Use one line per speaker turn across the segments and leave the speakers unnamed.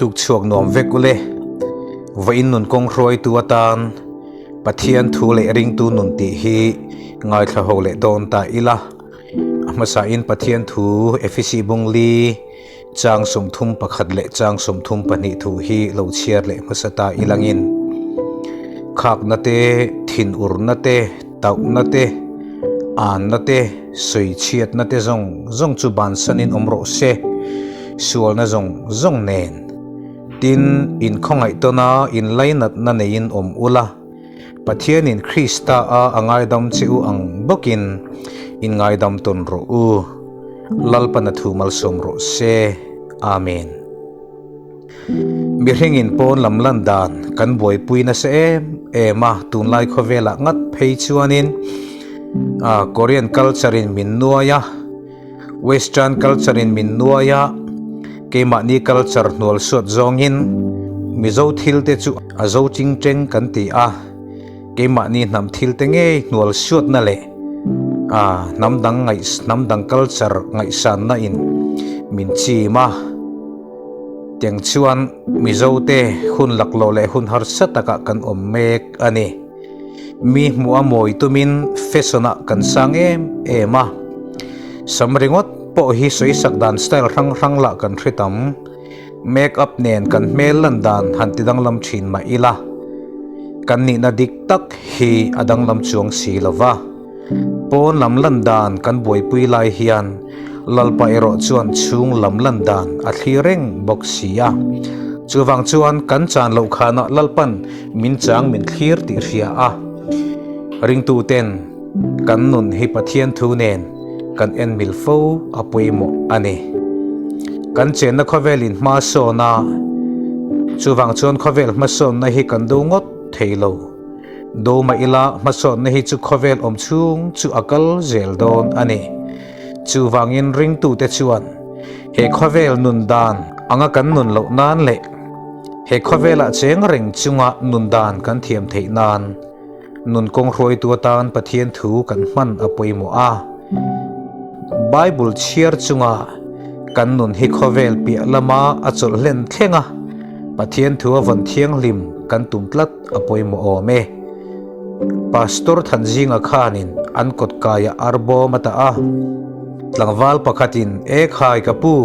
Tuk chhuak nuam vek ule. Vawiin nun kawng hruaitu atan Pathian thu leh ringtu nun tih hi ngaithla ho leh dawn ta ila. A hmasain Pathian thu Efesi bungli Chang 31 leh chang 32 thu hi lo chhiar leh hmasa ta ilangin khakna te, thinurna te, tauhna te, anna te, sawichhiatna te zawng zawng chu bansanin awm rawh se, sualna zawng zawng nen. Tin, inkhawngaih tawna inlainatna neiin awm ula, Pathianin Krista a a ngaidam che u ang bawkin in ngaidam tawn rawh u. Lalpan a thu malsawm rawh se. Amen. Mihringin pawn lam lan dan kan buaipui nasa em em a, tunlai khawvelah ngat phei chuanin Korean culture in min nuai a, Western culture in min nuai a, keimahni culture hnual suat zawngin Mizo thil te chu a zo ching cheng kan ti a, keimahni hnam thil te ngei hnual suatna leh a hnam dang ngaih hnam dang culture ngaihsanna in min chim a. Tiang chuan Mizo te hun laklawh leh hun harsa takah kan awm mek a ni. Mi hmuh a mawi tumin fashion ah kan sang em em a, sam ringawt pawh hi sawisak dan style hrang hrang lah kan hre tam. Make up nen kan hmel lan dan han ti danglam thin mah ila, kan nihna dik tak hi a danglam chuang si lo va. Pawn lam lan dan kan buaipui lai hian Lalpa erawh chuan chhung lam lan dan a thlir reng bawk si a. Chuvang chuan kan chan loh khanah Lalpan min chang min thlir tih hria a. Ringtuten kan nun hi Pathian thu nen kan en mil fo a pawimawh a ni. Kan chenna khawvelin hma sawn a, chuvang chuan khawvel hmasawnna hi kan do ngawt thei lo. Do mah ila hmasawnna hi chu khawvel awm chhung chu a kal zel dawn a ni. Chuvangin ringtute chuan he khawvel nun dan anga kan nun loh nan leh he khawvelah cheng reng chunga nun dan kan thiam theih nan nun kawng hruaitu atan Pathian thu kan hman a pawimawh a. Bible chhiar chunga kan nun hi khawvel piah lama a chawlh hlen thleng a, Pathian thu a vawn thianghlim kan tum tlat a pawimawh awm e. Pastor Thanzinga khanin an kawt kaiah arbawm a tah a, tlangval pakhatin E khai ka pu,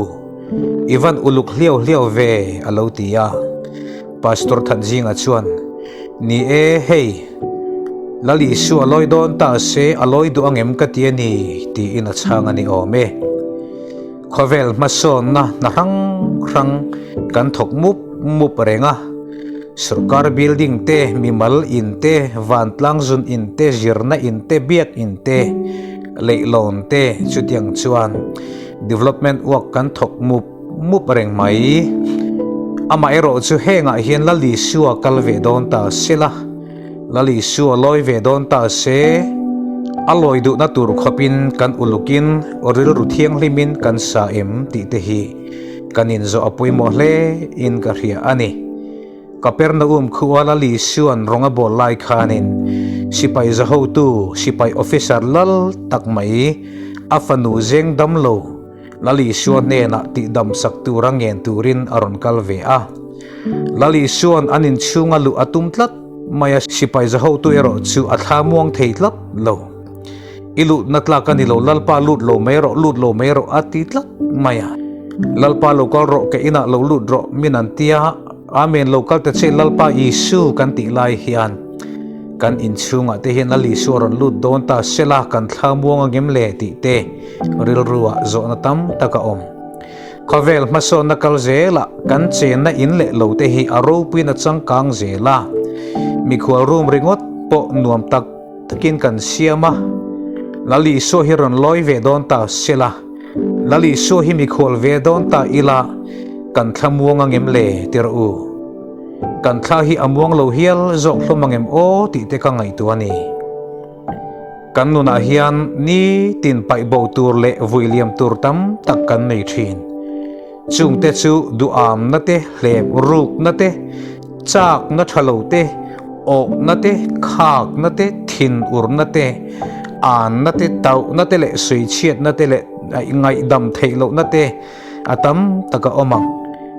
i van uluk hliau hliau ve a lo ti a. Pastor Thanzinga chuan, Ni e, hei, Lal Isu a lawi dawn ta se a lawi duh angem ka ti a ni tiin a chhang a ni awm e. Khawvel hmasawnna hna hrang hrang kan thawk mup mup reng a, Sorkar building te, mimal in te, vantlang zun in te, zirna in te, biak in te, leihlawn te chutiang chuan development work kan thawk mup mup reng mai. Amaherawh chu hengah hian Lal Isua kal ve dawn ta sela, Lal Isua lawi ve dawn ta se, a lawi duhna tur khawpin kan ulukin rilru thianghlimin kan sa em tih te hi kan inzawh a pawimawh hle in ka hria a ni. Kapernaum khua Lal Isua'n rawng a bawl lai khanin sipai zahotu, sipai officer lal tak mai a fanu zeng dam lo Lal Isua hnenah tihdam sak tura ngen turin a rawn kal ve a. Lal Isua'n an inchhunga luh a tum tlat mai a, sipai zahotu erawh chu a thla muang thei tlat lo. I lutna tlak a ni lo, Lalpa lut lo mai rawh, lut lo mai rawh a ti tlat mai a. Lalpa lo kal rawh, ka inah lo lut rawh, min an ti a. Amen, lo kal ta che Lalpa Isu kan tih lai hian kan inchhungah te hian Lal Isu a rawn lut dawn ta sela kan thla muang angem le tih te rilruah zawhna tam tak a awm. Khawvel hmasawnna kal zelah kan chenna in leh lo te hi a ropuiin a changkang zel a, mikhual room ringawt pawh nuam tak takin kan siam a, Lal Isua hi rawn lawi ve dawn ta sela, Lal Isua hi mikhual ve dawn ta ila kan thla muang angem le ti rawh u. Kan thla hi a muang lo hial zawk hlawm angem aw tih te ka ngaihtuah a ni. Kan nunah hian nitin paih bo tur leh vui liam tur tam tak kan nei thin. Chungte chu duhamna te, hlep rukna te, chakna tha lo te, awhna te, khakna te, thinurna te, anna te, tauhna te leh suichhiatna te leh ngaihdam theih lohna te a tam tak a awm ang.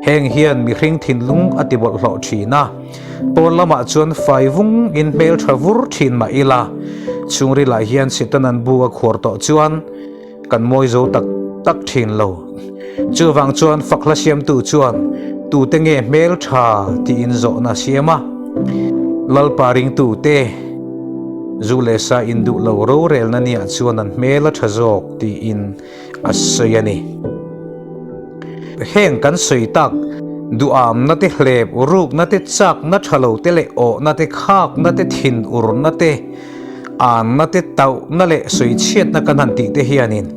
Heng hian mihring thinlung a ti bawlhhlawh thin a, pawn lamah chuan fai vung in hmel tha vur thin mah ila, chhungrilah hian Setanan bu a khuar tawh chuan kan mawi zo tak tak thin lo. Chuvang chuan fakhla siamtu chuan tute nge hmel tha tiin zawhna a siam a, Lalpa ringtute zu leh sa induh lo rorelna niah chuan an hmel a tha zawk tiin a sawi a ni. Heng kan sawi tak duhamna te hlep rukna te chakna tha lo te leh awhna te khakna te thinurna te anna te tauhna leh sawichhiatna kan han tih te hianin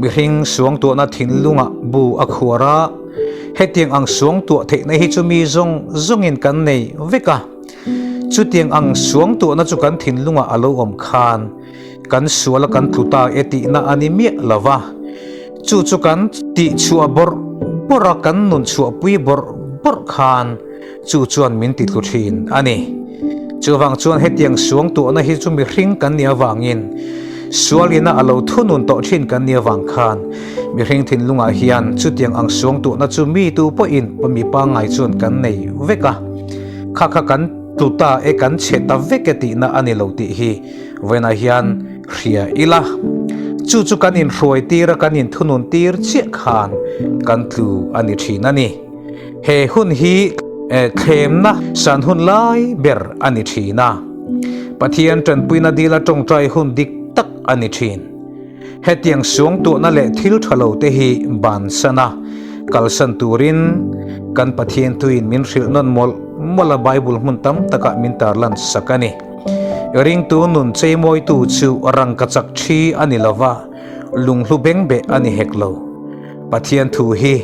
mihring suangtuahna thinlungah bu a khuar a, hetiang ang suangtuah theihna hi chu mi zawng zawngin kan nei vek a, chutiang ang suangtuahna chu kan thinlungah a lo awm khan Kan sual a kan tlu ta e tihna a ni miah lo va, chu chu kan tihchhuah bawrh bawrh a, kan nun chhuahpui bawrh bawrh khan chu chuan min ti tlu thin a ni. Chuvang chuan hetiang suangtuahna hi chu mihring kan nih avangin sualina a lo thunun tawh thin kan nih avang khan mihring thinlungah hian chutiang ang suangtuahna chu mi tu pawhin mi pangngai chuan kan nei vek a, kha kha kan tlu ta e kan chhe ta vek e tihna a ni lo tih hi Vawiinah hian hria ila, chu chu kan inhruai tir a, kan inthunun tir chiah khan kan tlu a ni thin a ni. He hun hi thlemna san hun lai ber a ni thin a, Pathian tanpuina dila tawngtai hun dik tak a ni thin. Hetiang suangtuahna leh thil tha lo te hi bansan a, kalsan turin kan Pathian tuin min hrilh nawn mawlh mawlh a Bible hmun tam takah min tarlan sak a ni. Ringtu nun cheimawitu chu rangkachak thi a ni lova, lunghlu bengbeh a ni hek lo. Pathian thu hi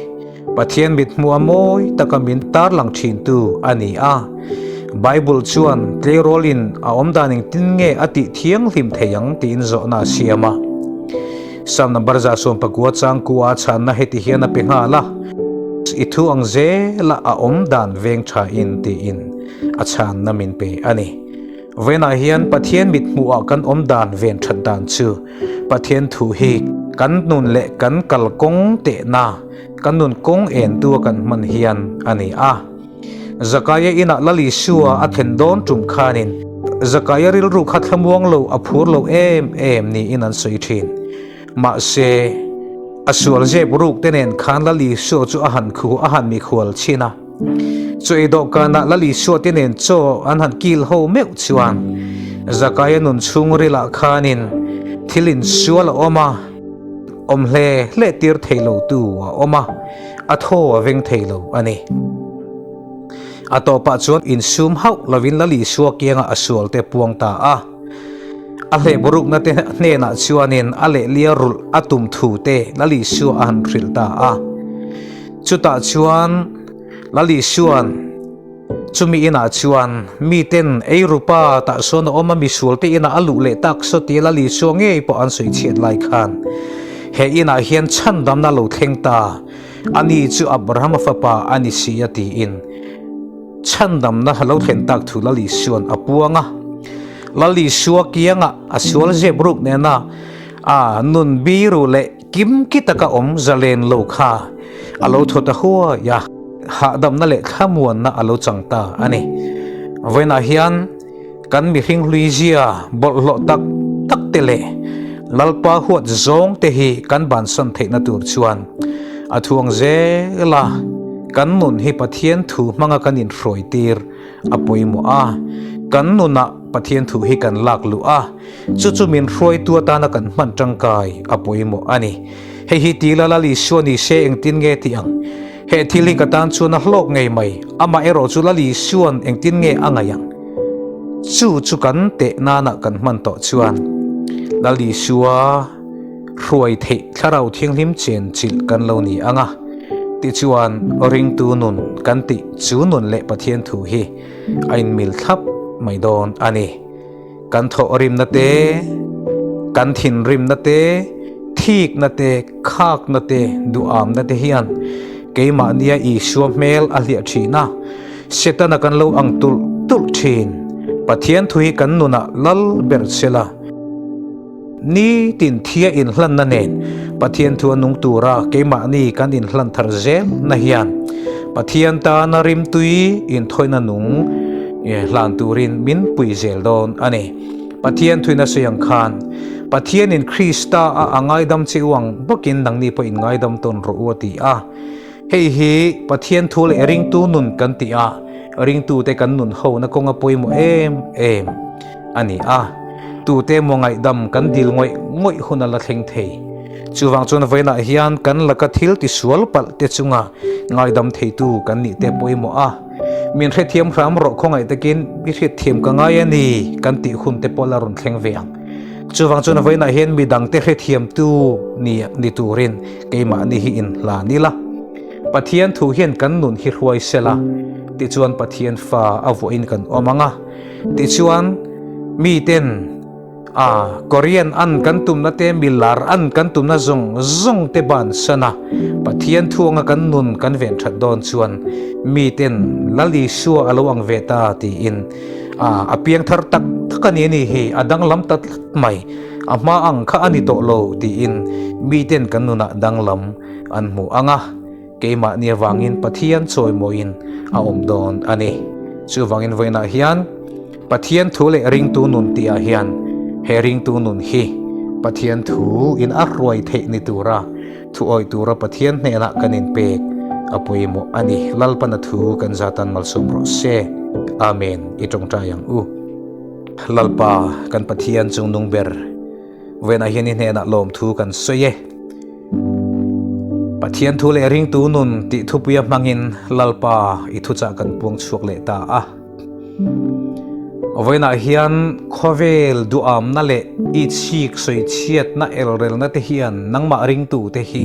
Pathian mithmuh a mawi taka min tarlang thintu a ni a. Bible chuan tleirawlin a awmdan engtin nge a tih thianghlim thei ang tiin zawhna a siam a. Psalm number 119 changkua a chhanna heti hian a pe nghal a, I thu ang zela a awmdan veng thain tiin a chhanna min pe a ni. Vawiinah hian Pathian mithmuhah kan awmdan ven that dan chu Pathian thu hi kan nun leh kan kalkawng tehna, kan nun kawng entu a kan hman hian a ni a. Zakaia inah Lal Isua a thlen dawn tum khanin Zakaia rilru kha thlamuang lo a phur lo em em niin an sawi thin. Mahse, a sual zep ruk te nen khan Lal Isua chu a han khu a han mikhual chhin a. Chaw ei dawhkanah Lal Isua te nen chaw an han kil ho meuh chuan Zakaia nun chhungrilah khanin thil insual a awm a, awm hle hle tir thei lo tu a awm a, a thaw a veng thei lo a ni. A tawpah chuan insum hauh lovin Lal Isua kiangah a sual te puang ta a. A hlehburukna te hnenah chuanin a lehlia rulh a tum thu te Lal Isua a han hrilh ta a. Chutah chuan Lal Isua'n chumi inah chuan miten eirupa tah sawn a awm a, misualte inah a luh leh tak saw tia Lal Isua ngei pawh an sawi chhiat lai khan he inah hian chhandamna lo thleng ta, ani chu Abrahama fapa a ni si a tiin chhandamna lo thlen tak thu Lal Isua'n a puang a. Lal Isua kiangah a sual zep ruk nena a nun biru leh Kim ki taka awm zalen lo kha a lo thaw ta huai a, hahdamna leh thlamuanna a lo chang ta a ni. Vawiinah hian kan mihring hlui zia bawlhhlawh tak tak te leh Lalpa huat zawng te hi kan bansan theihna tur chuan a thuang zel a, kan nun hi Pathian thu hmanga kan inhruai tir a pawimawh a, kan nunah Pathian thu hi kan lak luh a, Chu chu min hruaitu atana kan hman tangkai a pawimawh a ni. Hei hi ti la Lal Isua ni se engtin nge tih ang? He thil hi ka tan chuan a hlawk ngei mai, amah erawh chu Lal Isua'n engtin nge a ngaih ang? Chu chu kan teh nana kan hman tawh chuan Lal Isua hruai theih Thlarau Thianghlim chen chilh kan lo ni ang a, tichuan ringtu nun kan tih chu nun leh Pathian thu hi a inmil thlap mai dawn a ni. Kan thawhrimna te, kan thinrimna te, thikna te, khakna te, duhamna te hian keimahnia Isua hmel a hliah thin a, Setana kan lo ang tulh tulh thin. Pathian thu hi kan nunah lal ber sela, nitin thia inhlanna nen Pathian thu a nung tura keimahni kan inhlan thar zel na hian. Pathian tana rimtui inthawina nung hlan turin min pui zel dawn a ni. Pathian thuina sawi ang khan, Pathianin Krista a a ngaidam che u ang bawkin nangni pawh in ngaidam tawn rawh u a ti a. Hei hi Pathian thu leh ringtu nun kan tih a, ringtute kan nun hona kawnga pawimawh em em a ni a. Tute emaw ngaihdam kan dil ngawih ngawih hun a la thleng thei. Chuvang chuan vawiinah hian kan laka thil tisual palh te chunga ngaidam theitu kan nih te pawimawh a. Min hrethiam hram rawh khawngaih takin i hriatthiam ka ngai a ni kan tih hun te pawh la rawn thleng ve ang. Chuvang chuan vawiinah hian midangte hrethiamtu ni ni turin Keimahni hi inhlan ila, Pathian thu hian kan nun hi hruai sela, tichuan Pathian fa a vuahin kan awm ang a. Tichuan, miten a Korean an kan tumna te, milar an kan tumna zawng zawng te bansan a, Pathian thu anga kan nun kan ven that dawn chuan miten Lal Isua a lo ang ve ta tiin a a piang thar tak tak a ni a ni hi, a danglam ta tlat mai. A hma ang kha a ni tawh lo tiin miten kan nunah danglam an hmu ang a, keimahni avangin Pathian chawimawiin a awm dawn a ni. Chuvangin vawiinah hian Pathian thu leh ringtu nun tihah hian he ringtu nun hi Pathian thu in a hruai theih ni tura thu awih tura Pathian hnenah kan inpek a pawimawh a ni. Lalpana thu kan zatan malsawm rawh se. Amen. I tawngtai ang u. Lalpa kan Pathian chungnung ber venah hian i hnenah lawmthu kan sawi e. Pathian thu leh ringtu nun tih thupuia hmangin Lalpa i thuchah kan puang chhuak leh ta a. Vawiinah hian khawvel duhamna leh i chhik sawichhiatna elrelna te hian nangmah ringtu te hi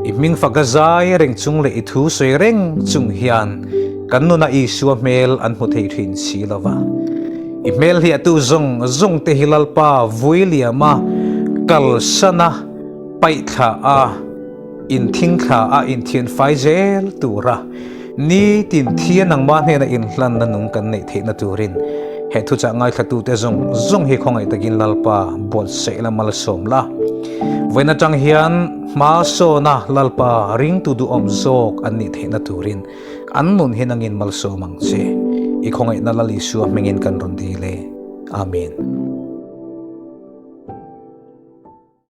i hming faka zai reng chung leh i thu sawi reng chung hian Kan nunah Isua hmel an hmu thei thin si lo va. I hmel hliahtu zawng zawng te hi Lalpa vui liama kalsan a, paihthla a, inthingthla a, inthianfai zel tura nitin thia nangmah hnena inhlanna nung kan neih theihna turin he thuchah ngaithlatute zawng zawng hi khawngaih takin Lalpa buatsaih la malsawm la. Vawiin atang hian hma sawna Lalpa ringtu duhawm zawk an nih theihna turin An nun hi nangin malsawm ang che. I khawngaihna Lal Isua hmingin kan rawn dil e. Amen.